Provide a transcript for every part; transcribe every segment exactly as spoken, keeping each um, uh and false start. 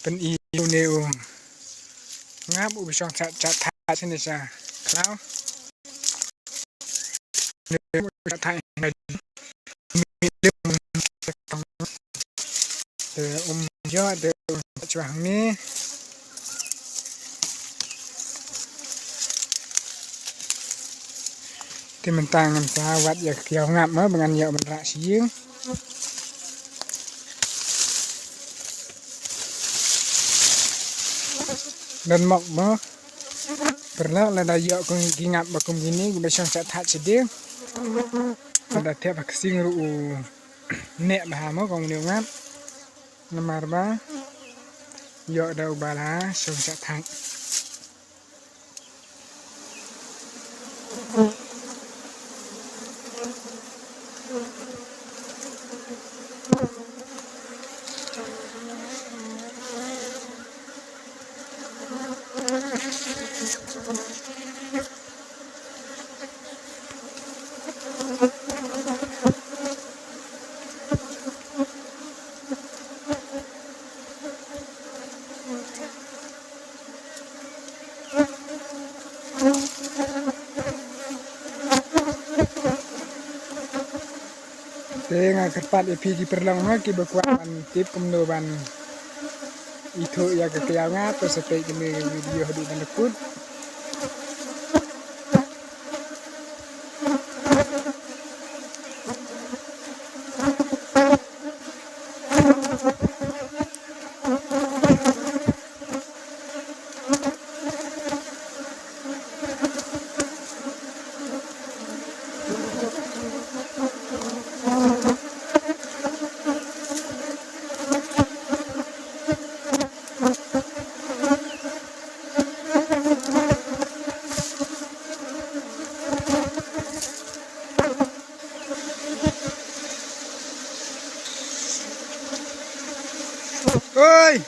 Pyni une u ngap uba shong sha, sha thait shane sha khlaw. Une u shong sha thait. Te um ïoh te um shuwa hangne. Te mynta ngan sa wad ïa ka kiaw ngap mo ba ngan ïoh ban rah sha ïing. Don mok mo. Paralok, lada ïoh ki ngap ba kum kine kiba shong sha thait sha dieng, lada thep ha ka sing ruh u neh bha mo kum une u ngap. Namar ba ïoh da uba la shong sha thait. Te nga kyrpad ïa phi ki paralok mo kiba kwah ban tip kumno ban ithuh ïa ka kiaw ngap, to sa peit kane ka video haduh ban da kut. Oi!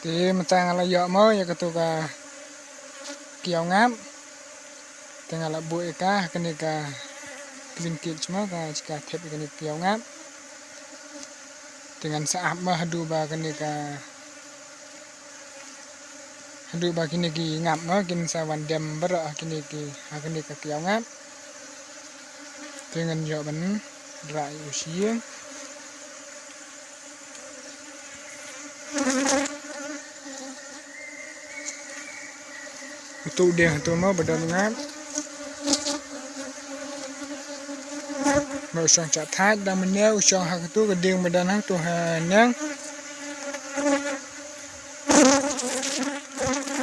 Te mynta nga la ïoh mo ïa kato ka kiaw ngap. Te nga la buh ïa ka ha kane ka Kjin kit mo ka jaka thep ïa kane ka ïew ngap. Te ngan sa ap mo haduh ba kane ka, haduh ba kine ki ngap mo kin sa wan dem baroh ha kine ki, ha kane ka ïew ngap. Te ngan ïoh ban rah ïa u shyieng. Utu u dieng hatu mo ba don ngap. Mo u shong cha thait dang mynne u shong ha katu ka dieng ba don hangtu haneng.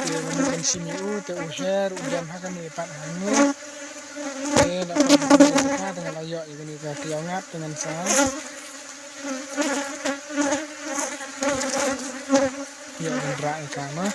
Te mynne kan shim ïa u te u her u dem ha kane pat hangne. Te la pat ha kane pat te ngan la ïoh ïa kane ka ïew ngap te ngan sa ïoh ban rah ïa ka mo.